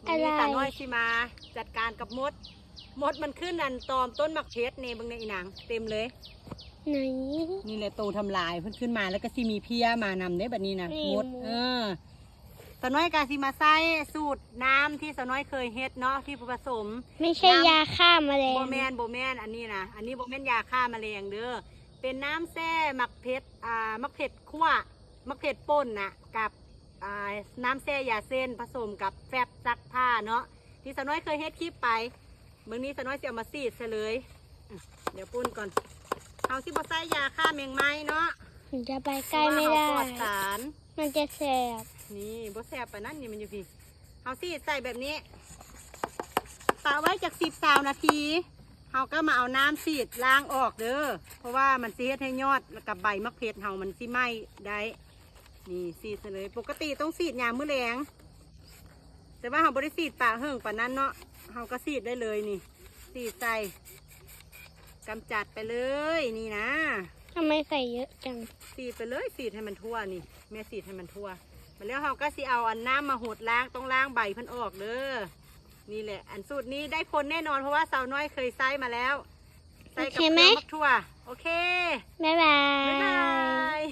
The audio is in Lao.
ມື້ນີ້ສາວນ້ອຍຊິມາຈັດການກັບມົດ. ມົດມັນຂຶ້ນອັນຕອມຕົ້ນໝາກເຜັດນີ້ ເບິ່ງແດ່ອີນາງ ເຕັມເລີຍ. ໃນ ນີ້ແຫຼະໂຕທຳລາຍ ເພິ່ນຂຶ້ນມາແລ້ວກໍຊິມີເພຍມານຳເດ້ບັດນີ້ນະ. ນີ້ ມົດ ມົດ ເອີ ສາວນ້ອຍກໍຊິມາໃຊ້ສູດນ້ຳທີ່ສາວນ້ອຍເຄີຍເຮັດເນາະ ທີ່ຜະສົມ ບໍ່ແມ່ນ ນ້ຳ ຢາຂ້າມະແລງ ບໍ່ແມ່ນ ບໍ່ແມ່ນ ອັນນີ້ນະ ອັນນີ້ບໍ່ແມ່ນຢາຂ້າມະແລງເດີ້. ເປັນນ້ຳແຊ່ໝາກເຜັດ ອ່າ ໝາກເຜັດຂົ້ວ ໝາກເຜັດປົ່ນນະ ກັບ ອ່າ ນ້ຳແຊ່ຢາເສັ້ນ ຜະສົມກັບແຟັບຊັກຜ້າເນາະ ທີ່ສາວນ້ອຍເຄີຍເຮັດຄລິບໄປ. ມື້ນີ້ສາວນ້ອຍຊິເອົາມາສີດໃສ່ເລີຍ. ອະ ດຽວປົ່ນກ່ອນ ເຮົາຊິບໍ່ໃສ່ຢາຂ້າແມງໄມ້ເນາະ ຢ່າໄປໃກ້ ເພາະວ່າເຮົາ ໄມ່ໄດ້ ປອດສານ ມັນຈະແສບ. ນີ້ ບໍ່ແສບປານນັ້ນ ນີ້ມັນຢູ່ພີ້. ເຮົາສີດໃສ່ແບບນີ້ ປະໄວ້ຈັກສິບ ຊາວນາທີ ເຮົາກໍມາເອົານ້ຳສີດລ້າງອອກເດີ້ ເພາະວ່າມັນຊິເຮັດໃຫ້ຍອດ ແລ້ວກັບໃບໝາກເຜັດເຮົາມັນຊິໄໝ້ໄດ້. ນີ້ ສີດໃສ່ເລີຍ. ປົກກະຕິຕ້ອງສີດຍາມມື້ແລງ ແຕ່ວ່າເຮົາບໍ່ໄດ້ສີດປາກເຫິງປານນັ້ນເນາະ ເຮົາກໍສີດໄດ້ເລີຍ. ນີ້ ສີດໃສ່ ກຳຈັດໄປເລີຍ ນີ້ນະ. ທຳໄມໃສ່ເຍອະຈັງ? ສີດໄປເລີຍ ສີດໃຫ້ມັນທົ່ວນີ້ ແມ່ສີດໃຫ້ມັນທົ່ວ. ມາແລ້ວເຮົາກໍຊິເອົາອັນນ້ຳມາຫົດລ້າງ ຕ້ອງລ້າງໃບເພິ່ນອອກເດີ້. ນີ້ແຫຼະ ອັນສູດນີ້ໄດ້ຜົນແນ່ນອນ ເພາະວ່າສາວນ້ອຍເຄີຍໃຊ້ມາແລ້ວ ໃສ່ກັບ ໂອເຄໄໝ? ເຄື່ອງໝາກຖົ່ວ. ໂອເຄ ບາຍບາຍ ບາຍບາຍ.